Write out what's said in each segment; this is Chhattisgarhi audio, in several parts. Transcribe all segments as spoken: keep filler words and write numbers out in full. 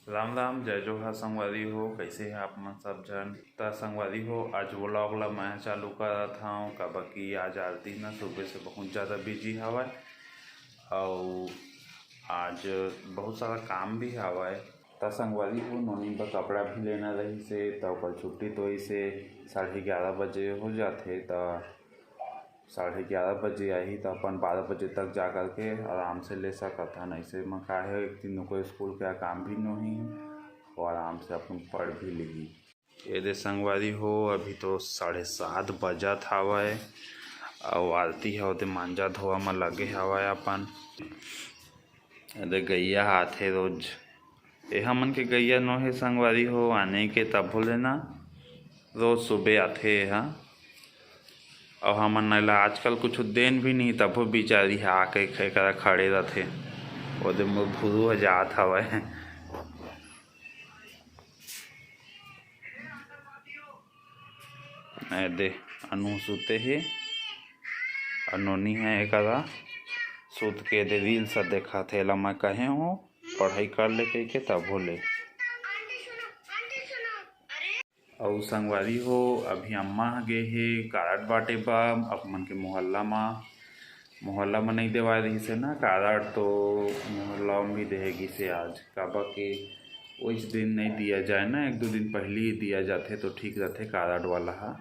राम राम, जय जोहार संगवारी हो, कइसे हे आप मन सब झन? त संगवारी हो, आज vlog ला मैं चालू करत हंव, काबर कि आज आरती ना सुबह से बहुत ज़्यादा busy हवय, अउ आज बहुत सारा काम भी हवय। त संगवारी हो, नोनी बर कपड़ा भी लेना रहिस हे, त ओकर छुट्टी तो इसे साढ़े ग्यारह बजे हो जाथे, त साढ़े ग्यारह बजे आही, त अपन बारह बजे तक जा करके आराम से ले सकत हन। अइसे म का हे, एक दिन ओकर स्कूल के काम भी नोही, अउ आराम से अपन पढ़ भी लिही। ये दे संगवारी हो, अभी तो साढ़े सात बजत हावय, अउ आरती ह ओदे मांजा धोवा म लगे हावय अपन। ये दे गैया ह आथे रोज। ए हमन के गैया नोहे संगवारी हो, आने के तभो ले ना, रोज सुबह आथे ए ह। अउ हमन एला आजकल कुछ देन भी नहीं, तभो बिचारी ह आके ख-, एकरा खड़े रथे। ओदे मोर भुरू ह जात हवय। ए दे, अनु सुते हे, अउ नोनी ह एकरा सुत के दे reels देखत हे। एला मैं कहे हूँ, पढ़ाई कर ले कहिके, तभो ले। अउ संगवारी हो, अभी अम्मा ह गे हे कारड बांटे बर अपन मन के मोहल्ला म। मोहल्ला म नइ देवाय रहिस हे ना कारड, तो मोहल्ला म भी देहे गिस हे आज, काबर के ओइच दिन नइ दिया जाय ना, एक दो दिन पहिली ही दिया जाथे, तो ठीक रथे कारड वाला ह।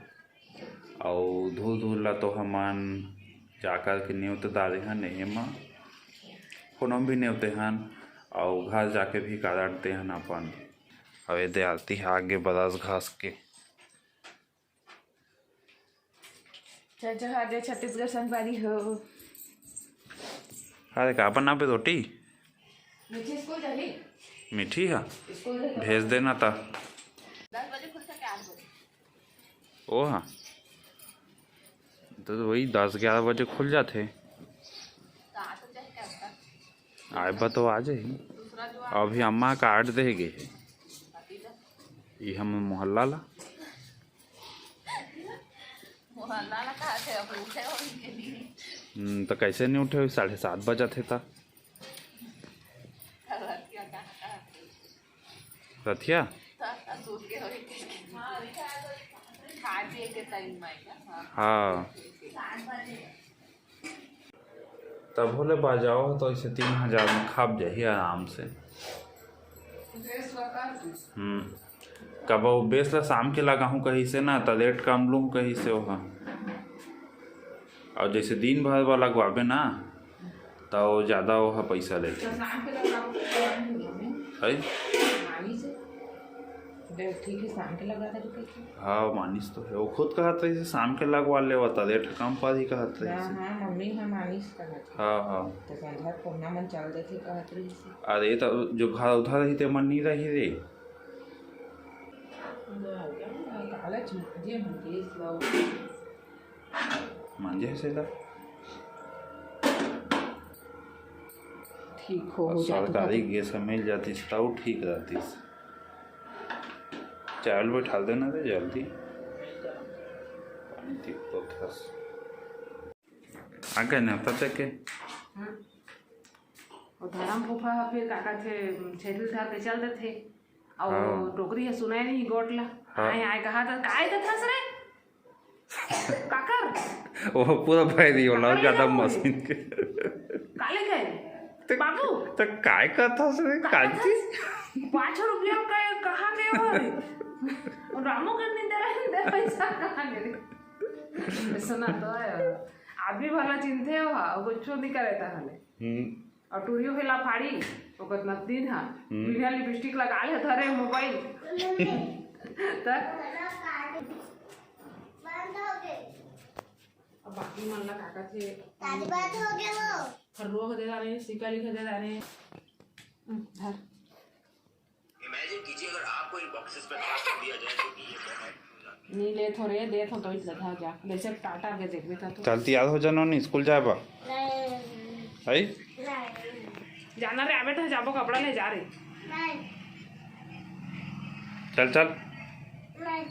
अउ धूल धूल ला तो हमन जा करके नेवत डारे हन एहे म, कोनो भी नेवते हन, अउ घर जाके भी कारड दे हन अपन। अउ ये दे आरती ह आगे brush घस के। जय जोहार, जय छत्तीसगढ़ संगवारी हो। अरे का बनाबे रोटी? मीठी स्कूल जाही। मीठी ह? स्कूल जाही। भेज देना ता। दस बजे खुलथे का आठ बजे? ओ हाँ, तो वही दस ग्यारह बजे खुल जाथे। तो आ तो जाही का उसका? आए बा तो आ जाही। दूसरा जो आ अभी अम्मा कारड दे गे हे। ई हम मोहल्ला ला। मोहल्ला ला कहा थे, अब उठे हो के नहीं। हम्म, तो कैसे नहीं उठे हो? साढ़े सात बजत हे ता। रथिया? हाँ। तभो ले बाजाओ तो इसे तीन हजार में खाप जाही आराम से। हम्म। कब वो बेस ला शाम के लगाहूँ कहिसे ना, त रेट कम लूँ कहिसे ओहा। अउ जैसे दिन भर बर लगवाबे ना, त वो जादा ओहा पैसा लेथे। तो शाम के लगाओ, तो शाम के लगाओ। है? मानिस हे। दे, ठीक है, शाम के लगा दे, रुके के। हाँ, मानिस तो है। वो खुद कहत रहिस, शाम के लगवा लेवा, त रेट कम पर ही कहत रहिस। हाँ, हाँ, मम्मी हाँ मानिस कहत। हाँ, हाँ। तो संध्या कोना मन चल देथे कहत रहिस। अरे, त जो घर उधर रही, ते मन नहीं रही रे। ना, ना, काला चीज, जे मन के इस लो। मांजे हे सेला। ठीक हो, अउ हो जात सरकारी होही। गैस ह मिल जातिस, त अउ ठीक रहतिस। चावल बैठा देना रे जल्दी। पानी ठीक तो थस। आ गए नेवता देके। हाँ। वो धरम फूफा ह फिर का कहथे, छेरी धर के चल देथे। अउ हाँ। टोकरी ह सुनाय नहीं गोठ ला। हाँ। आए, आए, कहा था, "काय था थस रे?" काकर? वो पूरा भय नहीं होला, काकर ज्यादा नहीं मशीन के। काले कहे? ते, बाबू? ते काय कहत हस रे? काय कांची? कहत हस? पाँच रुपया का कहाँ गए हो रे? रामू के नहीं दे रहे, दे पैसा कहाँ गए? सुना तो है, आदमी भला चिंते हो, हाँ, वो कुछ नहीं करे था हले। हम्म। अउ टूरी ओहे ला फाड़ी, ओकर नतनीन ह हम्म। बिना लिपस्टिक लगा ले धरे मोबाइल। त अब बाकी मन ला का कथे? फर्रो ह दे डारे, सिका लिखा दे डारे। हम्म, धर। Imagine कीजिए अगर आपको इन बॉक्सेस में पैक कर दिया जाए तो कि ये बहुत नहीं लेत हो रे, देत हो तो इस लधा जा। जैसे टाटा के देखबे था तू। चल तैयार हो जानो नी स्कूल जाए बा। नहीं। है? नहीं। जाना रे, आबे तो जाबो कपड़ा ले जा रे। नहीं। चल, चल। नहीं।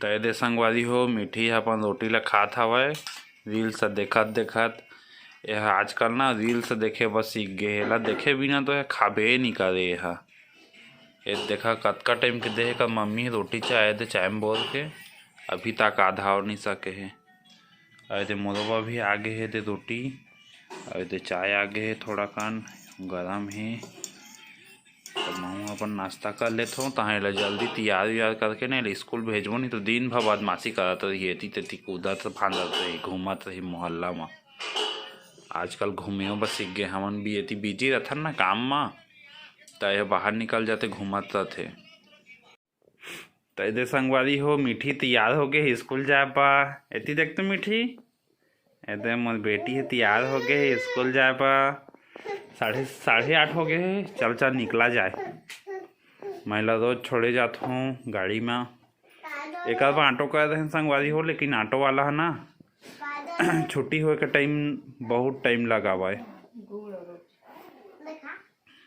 त ए दे संगवारी हो, मीठी ह अपन रोटी ला खात हवय, reels ह देखत देखत। एह आजकल ना reels देखे बर सीख गे हे, एला देखे बिना तो एह खाबे नी करे एह। ए देखा कतका टाइम के देहे का मम्मी रोटी चाय दे, चाय में बोर के अभी तक आधा और नहीं सके हे। अउ एदे मोरो बर भी आ गे हे दे रोटी, अउ एदे चाय आ गे हे, थोड़ा कन गरम हे। त महूँ अपन नाश्ता कर लेथों, तहाँ एला जल्दी तैयार उयार करके ना एला स्कूल भेजबो, नहीं तो दिन भर बदमाशी करत रही, एती तेती कूदत फांदत रही, घूमत रही मोहल्ला म। आजकल घूमेव बस सीख गे, हमन भी एती बिजी रथन ना काम म, त ये बाहर निकल जाथे, घूमत रथे। त एदे संगवारी हो, मीठी तैयार हो गे हे स्कूल जाए बर। एती देख तो मीठी, एदे मोर बेटी हे तैयार हो गे हे स्कूल जाए बर। साढ़े, साढ़े आठ हो गे हे। चल, चल निकला जाए। मैं ला रोज छोड़े जात हूँ गाड़ी में। एक बार ऑटो कर देहन संगवारी हो, लेकिन ऑटो वाला है ना, छुट्टी होए के टाइम बहुत टाइम लगावे।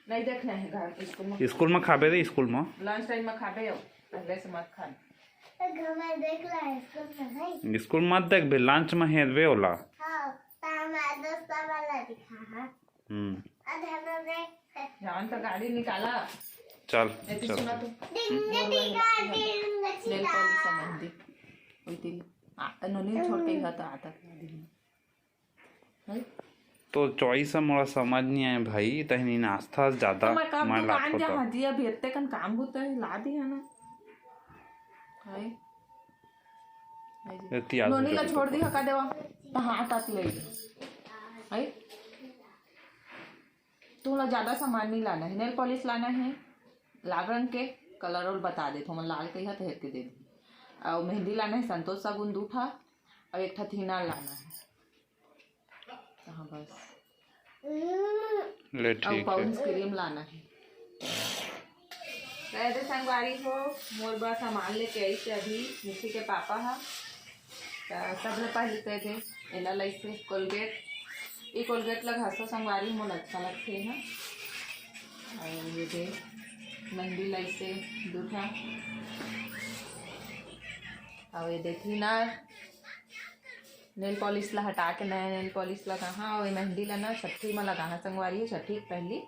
नहीं देखना है घर, स्कूल में। स्कूल में खाबे रे, स्कूल में। लंच टाइम में खाबे हो, पहले से मत खा। तो घर में देख ला, स्कूल में नहीं। स्कूल मत देख बे, लंच में हेरबे ओला। हाँ, तो हमारे दोस्त वाला दिखा, हाँ। हम्म। अब हमें देख। जान तो गाड़ी निकाला। चल, एती चल। सुना तो। डिंग डिंग का डिंग नेल चिका। पॉलिश सामान दी। वही तेरी। आ, नोनी छोड़ के ही था, तो आता था दिन। है? तो चॉइस ह मोला समझ नहीं आए भाई, तहनी नाश्ता ज्यादा तो मैं कब मैं दुकान लाखों जा, तो। हाँ जी, अभी इतने कन काम होता है, ला दी है ना। है? है जी। एती आलू नोनी ला के छोड़ दी पकौड़ा। हका देवा, तो हाथ आती है। है? तोला ज्यादा सामान नहीं लाना है, नेल पॉलिश लाना है, लाल रंग के कलर और बता दे, तो मैं लाल कही तो हेर के दे दी। और मेहंदी लाना है, संतोष साबुन दू ठा, और एक ठा थिनर लाना है। हाँ, बस। ले, और ठीक है। पॉन्ड्स क्रीम लाना है। कह दे संगवारी हो, मोर बर सामान लेके आई से अभी मिठी के पापा हा। त सबले पहले कह दे, एला लइसे कोलगेट। ई कोलगेट ला घसो संगवारी, मोला अच्छा लगथे हा। और ये दे मेहंदी लइसे दू ठा। और ये दे थिनर। नेल पॉलिश ला हटा के नया नेल पॉलिश लगाहा, और ये मेहंदी ला ना छट्ठी में लगाहा संगवारी, छट्ठी के पहली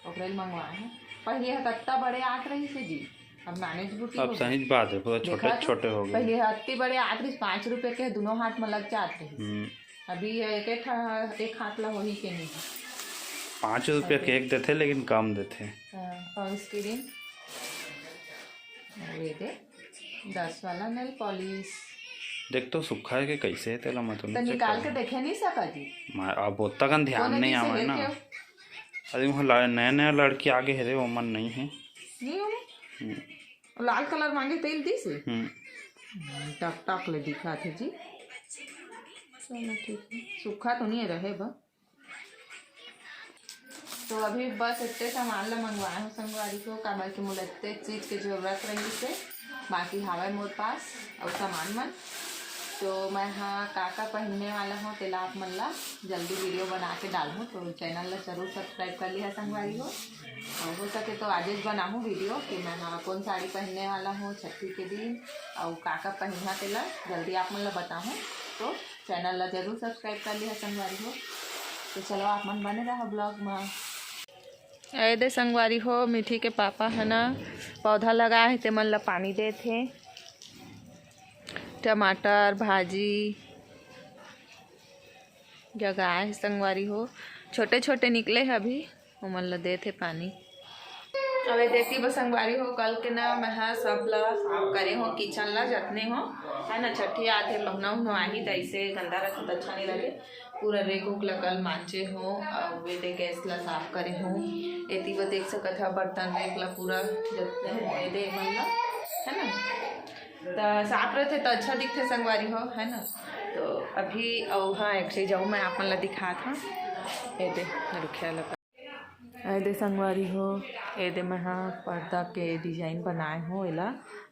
ओकरे ले मंगवाए हूँ। पहले ह कत्ता बड़े आत रहिस हे जी, अब नानेच बूटी अब हो गए। सही बात है, पूरा छोटे देखा तो? छोटे हो गए। पहले ह अत्ती बड़े आत रहिस, पाँच रुपए के दोनों हाथ में लग जात रहिस। हम्म। अभी ये एक, एक, एक हाथ ला होही के नहीं। पाँच रुपया अभी। केक देथे, लेकिन कम देथे। हाँ, और इसके दिन ये दे दस वाला नेल पॉलिश। देख तो सुक्खा है कि कैसे है, तेला मैं तो तो नहीं निकाल के देखे नहीं सका जी। मैं अब ओतका कन ध्यान कोने नहीं जी से आवे ना। लेके? अरे वहाँ ला-, नया नया लड़की आगे है रे, वो मन नहीं है। नहीं हो? हम्म। लाल कलर मांगे तेल दी से? हम्म। टक टक ले दिखा थे जी। चलो ठीक है, सुक्खा तो नहीं रहे बा। तो अभी बस इतने सामान ला मंगवाए हूँ संगवारी हो, काबर कि मोला इतने चीज के जरूरत रहिस हे, बाकी हावय मोर पास अउ सामान मन। तो मैं हा का का पहिनने वाला हूँ, तेला आप मन ला जल्दी वीडियो बना के डालहूँ, तो चैनल ला जरूर सब्सक्राइब कर लिहा संगवारी हो। और हो सके तो आजेच बनाहूँ वीडियो कि मैं हा कौन साड़ी पहिनने वाला हूँ छट्ठी के दिन, अउ का का पहिनहा तेला जल्दी आप मन ला बताहूँ। तो चैनल ला जरूर सब्सक्राइब कर लिहा संगवारी हो। तो चलो आप मन बने रहा ब्लॉग में। ए दे संगवारी हो, मिठी के पापा है ना पौधा लगाए हे, ते मन ला पानी देत हे। टमाटर भाजी जगाए हे संगवारी हो, छोटे छोटे निकले हे अभी। ओमन ल देत हे पानी। अबे देखी बस संगवारी हो, कल के ना मैं ह सब ल साफ करे हो, किचन ल जतने हो, है ना, छठी आत हे, पहुना उहना आही, त ऐसे गंदा रखे त अच्छा नहीं लगे। पूरा रेक उक ल कल मांजे हो, अउ ये दे गैस ल साफ करे हो। एती वो देख सकत ह बर्तन रेक ल पूरा जतने हो, ये दे मन ल, है ना, त साफ रहते त अच्छा दिखते संगवारी हो, है ना। तो अभी अउ हाँ, एक चीज अउ मैं आप मन ल दिखात हूँ, ये दे रुखिया ल ए दे संगवारी हो, ए दे मैं हा पर्दा के डिजाइन बनाए हो। एला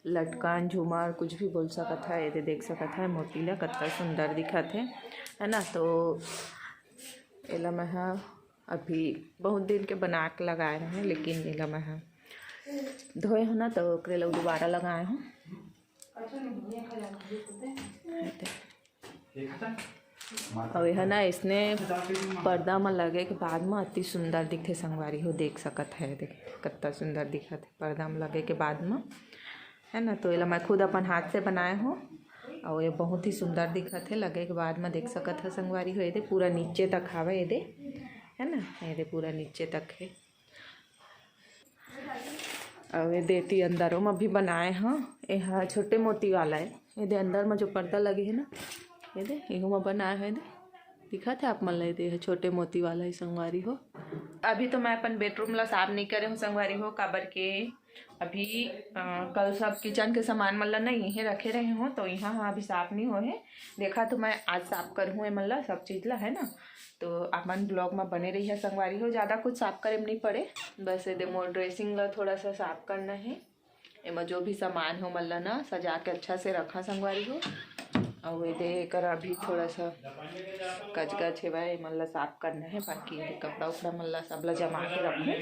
लटकन, झूमर कुछ भी बोल सकत है। ए दे देख सकत है मोती ला कतना सुंदर दिखत है, है ना। तो एला मैं हा अभी बहुत दिन के बना के लगाए रहे, लेकिन एला मैं हा धोए हो ना, तो ओकरे ला दोबारा लगाए हो। ए दे। अउ एहा ना, इसने पर्दा म लगे के बाद म अति सुंदर दिखथे संगवारी हो, देख सकत हे, देख कत्ता सुंदर दिखत हे पर्दा म लगे के बाद म, है ना। तो एला मैं खुद अपन हाथ से बनाए हो, अउ ये बहुत ही सुंदर दिखत हे लगे के बाद म, देख सकत हे संगवारी हो। एदे पूरा नीचे तक हावे एदे, है ना, एदे पूरा नीचे तक हे। अउ एदे एती अंदर म भी बनाए हो, एहा छोटे मोती वाला हे। एदे अंदर म जो पर्दा लगे हे ना, एदे एहू म बनाए हो, एदे दिखत हे आप मन ला, एदे छोटे मोती वाला हे संगवारी हो। अभी तो मैं अपन बेडरूम ला साफ नहीं करे हूँ संगवारी हो, काबर के अभी अ, कल सब किचन के सामान मन ला ना यहीं रखे रहे हूँ, तो यहाँ हाँ अभी साफ नहीं होए हे। देखा तो मैं आज साफ करहूँ एमन ला, सब चीज ला, है ना। तो अपन ब्लॉग में बने रहिए संगवारी हो, ज़्यादा कुछ साफ करे में नहीं पड़े, बस एदे मोर ड्रेसिंग ला थोड़ा सा साफ करना है। एमा जो भी सामान हो मन ला ना सजा के अच्छा से रखा संगवारी हो। अउ एदे एकर अभी थोड़ा सा कचकच हेवय, एमन ला साफ करना है, बाकी एदे कपड़ा उपड़ा मन ला सब ला जमा के रखूँ।